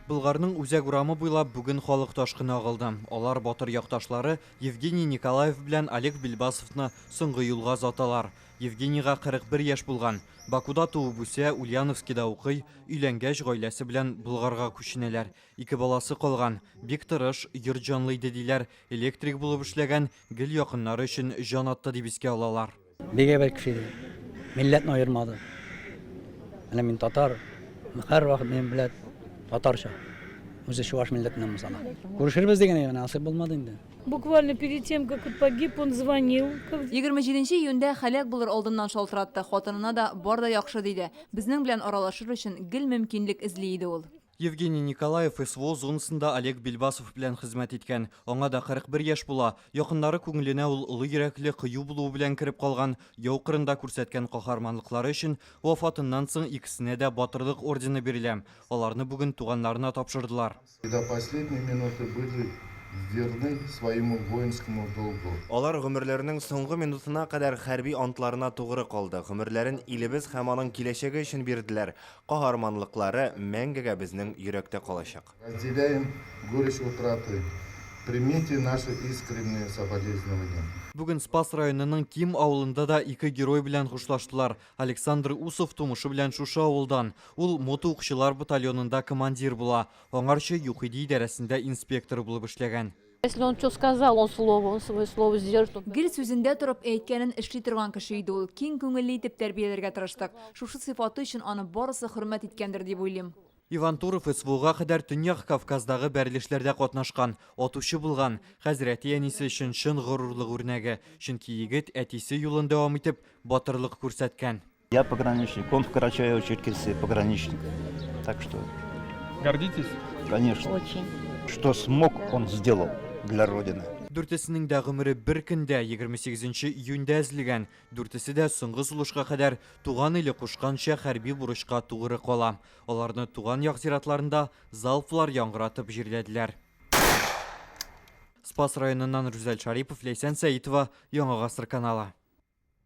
Болгарның үзәк урамы буйлап бүген халык ташкыны агылды. Алар батыр якташлары Евгений Николаев белән Олег Бельбасовны соңгы юлга озаталар. Евгенийга 41 яшь булган. Бакуда туып үсә, Ульяновскида укый, өйләнгәч, гаиләсе белән Болгарга күченәләр. Ике баласы калган. Бик тырыш, йорт җанлы иде, диләр. Электрик булып эшләгән, гел якыннары өчен җан атты, дип искә алалар. Бик әйбәт кеше иде. Милләтне аермады. Менә мин татар, һәрвакыт минем белән татарча. Үзе чуваш милләтеннән булса да. Күрешербез дигән иде, насыйп булмады инде. Буквально перед тем, как он погиб, он звонил. 27 июньдә һәлак булыр алдыннан шалтыратты. Хатынына да бар да яхшы диде. Безнең белән аралашыр өчен гел мөмкинлек эзли иде ул. Евгений Николаев СВО зонасында Олег Бельбасов белән хезмәт иткән. Аңа да 41 яшь була. Якыннары күңеленә ул олы йөрәкле, кыю булуы белән кереп калган, яу кырында күрсәткән каһарманлыклары өчен вафатыннан соң икесенә дә Батырлык ордены бирелә. Аларны бүген туганнарына тапшырдылар. И до последней минуты были верны своему воинскому долгу. Алар гомерләренең соңгы минутына кадәр хәрби антларына тугры калды, гомерләрен илебез һәм аның киләчәге өчен бирделәр. Каһарманлыклары мәңгегә безнең йөрәктә калачак. Разделяем горечь утраты, примите наши искренние соболезнования. Бүген Спас районының Ким авылында да ике герой белән хушлаштылар. Александр Усов тумышы белән шушы авылдан. Ул мотоукчылар батальонында командир була. Аңарчы ЮХИДИ идарәсендә инспектор булып эшләгән. Если он что сказал, он слово, он свое слово сдержит. Гел сүзендә торып, әйткәнен эшли торган кеше иде ул. Киң күңелле итеп тәрбияләргә тырыштык. Шушы сыйфаты өчен аны барысы хөрмәт иткәндер дип уйлыйм. Иван Туров СВОга кадәр Төньяк Кавказдагы бәрелешләрдә катнашкан, атучы булган. Хәзер әти-әнисе өчен чын горурлык үрнәге. Чөнки егет әтисе юлын дәвам итеп, батырлык күрсәткән. Я пограничник, он в Карачаево-Черкесии пограничник. Так что... Гордитесь? Конечно. Очень. Что смог, он сделал для Родины. Дүртесенең дә гомере бер көндә, 28 июньдә өзелгән. Дүртесе дә соңгы сулышка кадәр туган иле кушканча хәрби бурычка тугры кала. Аларны туган як зиратларында залплар яңгыратып җирләделәр. Спас районыннан Рүзәл Шарипов, Ләйсән Сәитова, Яңа Гасыр каналы.